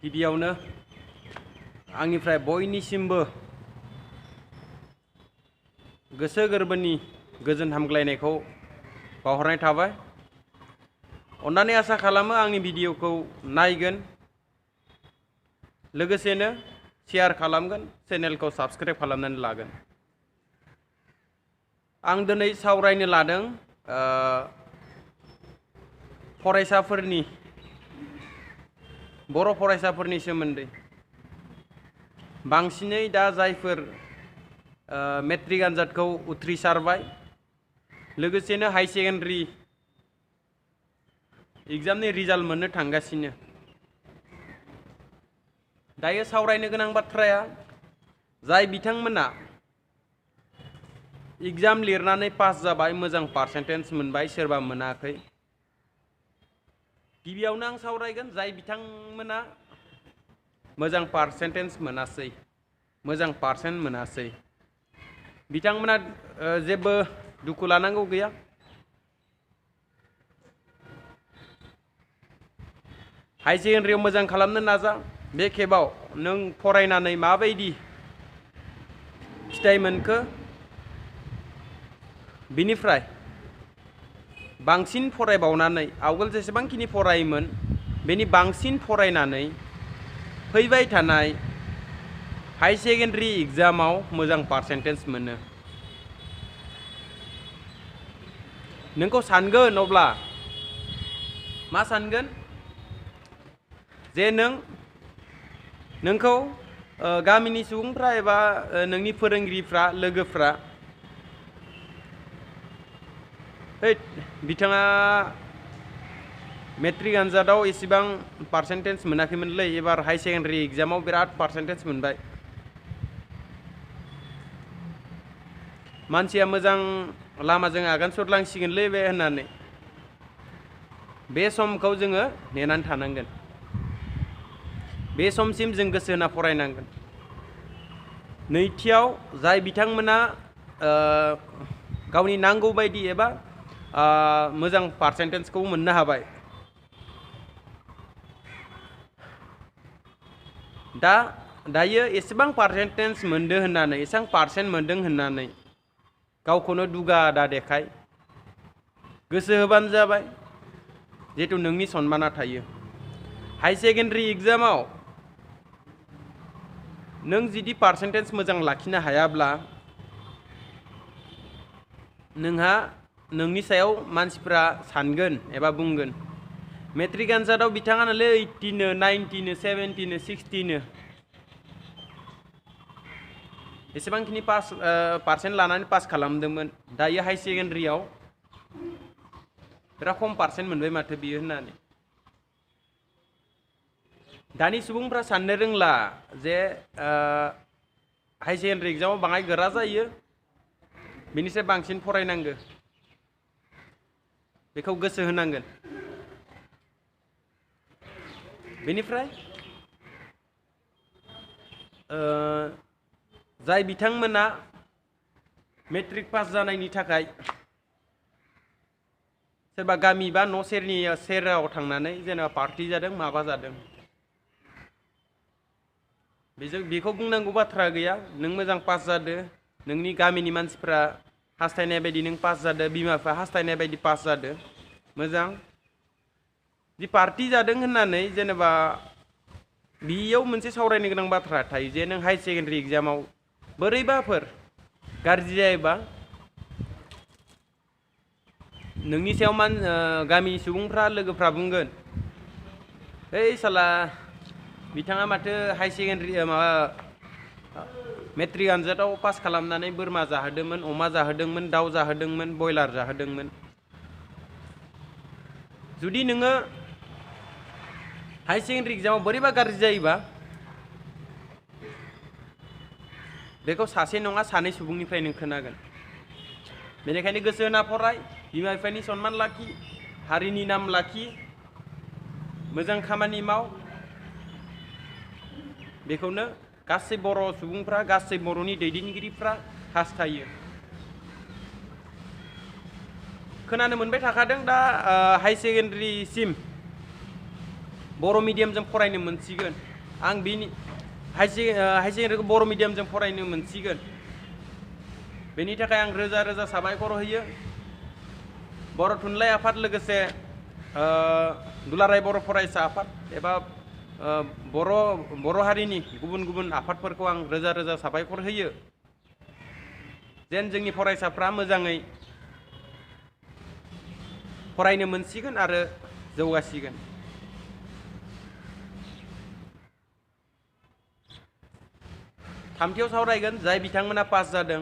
गिबियावनो आंनिफ्राय बयनिसिमबो गोसो गोरबोनि गोजोन हामग्लायनायखौ बावहरनाय थाबाय। अन्नानै आसा खालामो आंनि भिडिअखौ नायगोन, लोगोसेनो शेयार खालामगोन, चेनेलखौ साबस्क्राइब खालामनानै लागोन। आं दिनै सावरायनो लादों फरायसाफोरनि बर' फरायसाफोरनि सोमोन्दै। बांसिनै दा जायफोर मेट्रिक आनजादखौ उथ्रिसारबाय, लोगोसेनो हाई सेकेन्डारि एग्जामनि रिजाल्ट मोननो थांगासिनो। दायो सावरायनो गोनां बाथ्राया जाय बिथांमोना एग्जाम लिरनानै पास जाबाय, मोजां पार्सेन्टेज मोनबाय, सोरबा मोनाखै। गिबियावनो आं सावरायगोन जाय बिथांमोना मोजां पार्सेन्टेज मोनासै, मोजां पार्सेन्ट मोनासै, बिथांमोना जेबो दुखु लानांगौ गैया। हाई सेकेन्डारियाव मोजां खालामनो नाजा। बे खेबाव नों फरायनानै माबायदि फिथाइ मोनखो, बिनिफ्राय बांसिन फरायबावनानै आवगोल जेसेबांखिनि फरायोमोन बेनि बांसिन फरायनानै फैबाय थानाय हाई सेकेन्डारि एग्जामाव मोजां पार्सेन्टेज मोनो। नोंखौ सानगोन, अब्ला मा सानगोन जे नोंखौ गामिनि सुबुंफ्रा एबा नोंनि फोरोंगिरिफ्रा, लोगोफ्रा बिथाङा मेट्रिक आनजादाव एसेबां पार्सेन्टेज मोनाखैमोनलै, एबार हाई सेकेन्डारि एग्जामाव बिराद पार्सेन्टेज मोनबाय, मानसिया मोजां लामाजों आगान सुरलांसिगोनलै बे होननानै बे समखौ जोङो नेनानै थानांगोन। बे समसिम जों गोसो होना फरायनांगोन। नैथियाव जाय बिथांमोना गावनि नांगौ बायदि एबा मोजां पार्सेन्टेजखौ मोननो हाबाय, दायो एसेबां पार्सेन्टेज मोनदों होननानै, एसेबां पार्सेन्ट मोनदों होननानै गावखौनो दुगा दा देखाय। गोसो होबानो जाबाय, जिहेथु नोंनि सन्माना थायो। हाई सेकेन्डारि एग्जामाव नों जुदि पार्सेन्टेज मोजां लाखिनो हायाब्ला नोंनि सायाव मानसिफ्रा सानगोन एबा बुंगोन, मेट्रिक आनजादाव बिथाङानोलै 80नो, 90नो, 70नो, 60नो एसेबांखिनि पार्सेन्ट लानानै पास खालामदोंमोन, दायो हाई सेकेन्डारियाव बिराद खम पार्सेन्ट मोनबाय माथो बियो होननानै। दानि सुबुंफ्रा साननो रोंला जे हाई सेकेन्डारि एग्जामाव बाङाय गोरा जायो, बेनिफ्राय बांसिन फरायनांगौ, बेखौ गोसो होनांगोन। बेनिफ्राय जाय बिथांमोना मेट्रिक पास जानायनि थाखाय सोरबा गामि बा न' सेराव थांनानै जेनेबा पार्टि जादों, माबा जादों, बेखौ बुंनांगौ बाथ्रा गैया। नों मोजां पास जादो, नोंनि गामिनि मानसिफ्रा हास्थायनाय बायदि नों पास जादो, बिमा बिफा हास्थायनाय बायदि पास जादो, मोजां। जि पार्टि जादों होननानै जेनेबा बेयाव मोनसे सावरायनो गोनां बाथ्रा थायो जे नों हाई सेकेन्डारि एग्जामाव बोरैबाफोर गाज्रि जायोबा नोंनि सायाव गामिनि सुबुंफ्रा, लोगोफ्रा बुंगोन, ओइ साला बिथाङा माथो हाई सेकेन्डारि मेट्रिक आनजादाव पास खालामनानै बोरमा जाहोदोंमोन, अमा जाहोदोंमोन, दाउ जाहोदोंमोन, बयलार जाहोदोंमोन। जुदि नोङो हाई सेकेन्डारि एग्जामाव बोरैबा गाज्रि जायोबा बेखौ सासे नङा सानै सुबुंनिफ्राय नों खोनागोन। बेनिखायनो गोसो होना फराय, बिमा बिफानि सन्मान लाखि, हारिनि नाम लाखि, मोजां खामानि माव। बेखौनो गासै बर' सुबुंफ्रा, गासै बर'नि दैदेनगिरिफ्रा हास्थायो। खोनानो मोनबाय थाखादों दा हाई सेकेन्डारिसिम बर' मिडियामजों फरायनो मोनसिगोन आं बिनि हाई सेकेन्डारिखौ बर' मिडियामजों फरायनो मोनसिगोन बेनि थाखाय आं रोजा रोजा साबायखर होयो बर' थुनलाइ आफाद लोगोसे दुलाराय बर' फरायसा आफाद एबा बर' हारिनि गुबुन गुबुन आफादफोरखौ आं रोजा रोजा साबायखर होयो जेन जोंनि फरायसाफ्रा मोजाङै फरायनो मोनसिगोन आरो जौगासिगोन थामथियाव सावरायगोन जाय बिथांमोना पास जादों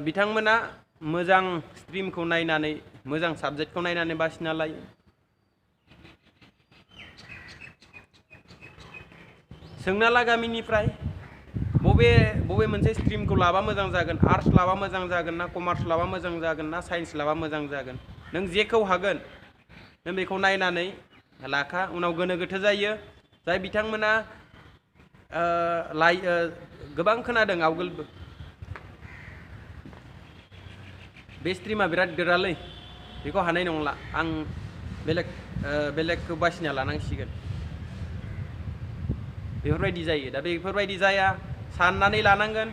बिथांमोना मोजां स्ट्रिमखौ नायनानै मोजां साबजेक्टखौ नायनानै बासिना लायो सोंना ला गामिनिफ्राय बबे मोनसे स्ट्रिमखौ लाबा मोजां जागोन आर्ट्स लाबा मोजां जागोन ना कमार्स लाबा मोजां जागोन ना साइन्स लाबा मोजां जागोन नों जेखौ हागोन नों बेखौ नायनानै लाखा उनाव गोनो गोथो जायो जाय बिथांमोना गोबां खोनादों आवगोलबो बे स्ट्रिमा बिराद गोरालै बेखौ हानाय नंला आं बेलेगखौ बासिना लानांसिगोन बेफोरबायदि जायो दा बेफोरबायदि जाया साननानै लानांगोन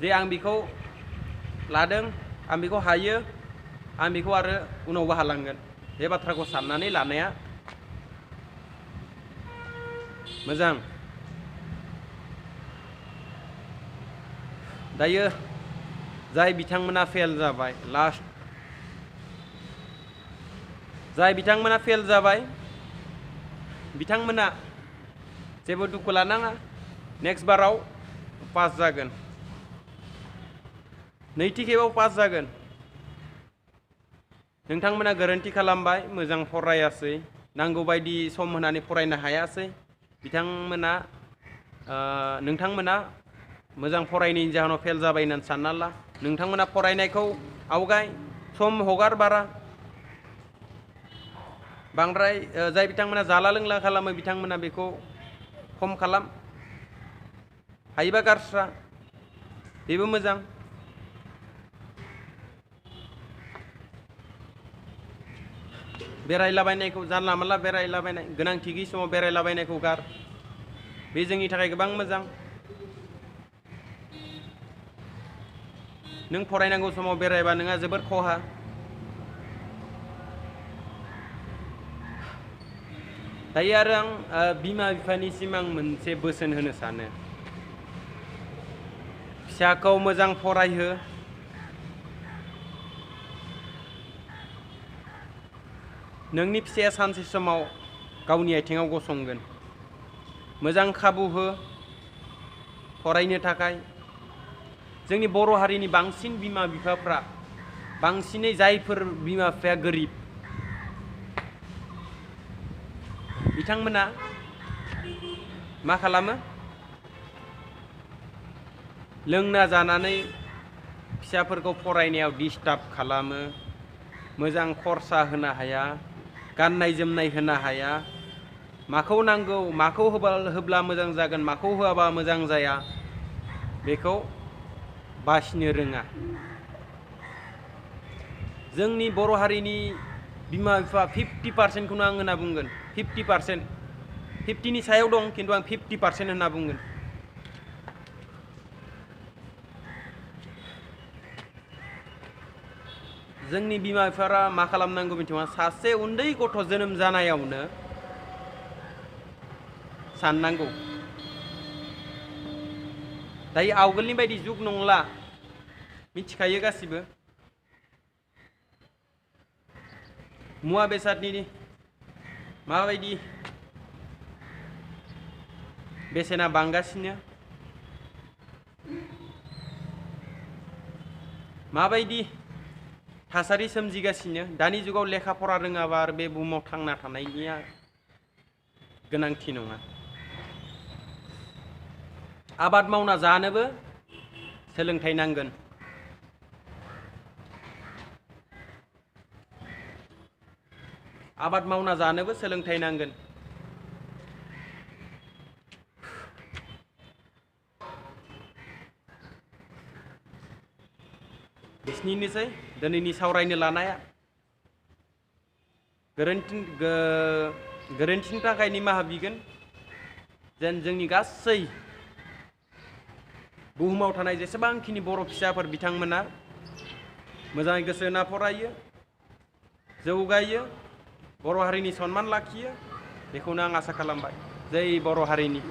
जे आं बेखौ लादों आं बेखौ हायो आं बेखौ आरो उनावबो हालांगोन बे बाथ्राखौ साननानै लानाया मोजां दायो जाय बिथांमोना फेल जाबाय लास्ट जाय बिथांमोना फेल जाबाय बिथांमोना जेबो दुखु लानाङा नेक्स्ट बाराव पास जागोन नैथि खेबाव पास जागोन नोंथांमोना गोरोन्थि खालामबाय मोजां फरायासै नांगौ बायदि सम होनानै फरायनो हायासै नोंथांमोना मोजां फरायनायनि जाहोनाव फेल जाबाय होननानै सानना ला नोंथांमोना फरायनायखौ आवगाय सम हगार बारा बांद्राय जाय बिथांमोना जाला लोंला खालामो बिथांमोना बेखौ खम खालाम हायोबा गारस्रा बेबो मोजां बेरायलाबायनायखौ जानला मोनला बेरायलाबायनाय गोनांथि गैयि समाव बेरायलाबायनायखौ गार बे जोंनि थाखाय गोबां मोजां नों फरायनांगौ समाव बेरायबा नोंहा जोबोर खहा दायो आरो आं बिमा बिफानिसिम आं मोनसे बोसोन होनो सानो फिसाखौ मोजां फरायहो नोंनि फिसाया सानसे समाव गावनि आथिङाव गसंगोन मोजां खाबु हो फरायनो थाखाय जोंनि बर' हारिनि बांसिन बिमा बिफाफ्रा बांसिनै जायफोर बिमा बिफाया गोरिब बिथांमोना मा खालामो लोंना जानानै फिसाफोरखौ फरायनायाव डिस्टार्ब खालामो मोजां खरसा होनो हाया गाननाय जोमनाय होनो हाया माखौ नांगौ माखौ होब्ला मोजां जागोन माखौ होआबा मोजां जाया बेखौ बासिनो रोङा जोंनि बर' हारिनि बिमा बिफा 50%खौनो आं होनना बुंगोन 50% 50नि सायाव दं खिन्थु आं 50% होनना बुंगोन जोंनि बिमा बिफाफ्रा मा खालामनांगौ मिथिया सासे उन्दै गथ' जोनोम जानायावनो साननांगौ दायो आवगोलनि बायदि जुग नंला मिथिखायो गासिबो मुवा बेसादनि माबायदि बेसेना बांगासिनो माबायदि थासारि सोमजिगासिनो दानि जुगाव लेखा फरा रोङाबा आरो बे बुहुमाव थांना थानायनिया गोनांथि नङा आबाद मावना जानोबो सोलोंथाइ नांगोन आबाद मावना जानोबो सोलोंथाइ नांगोन बिसिनिनोसै दिनैनि सावरायनो लानाया गोरोन्थिनि थाखाय निमाहा बिगोन जेन जोंनि गासै बुहुमाव थानाय जेसेबांखिनि बर' फिसाफोर बिथांमोना मोजाङै गोसो होना फरायो जौगायो बर' हारिनि सनमान लाखियो बेखौनो आं आसा खालामबाय जै बर' हारिनि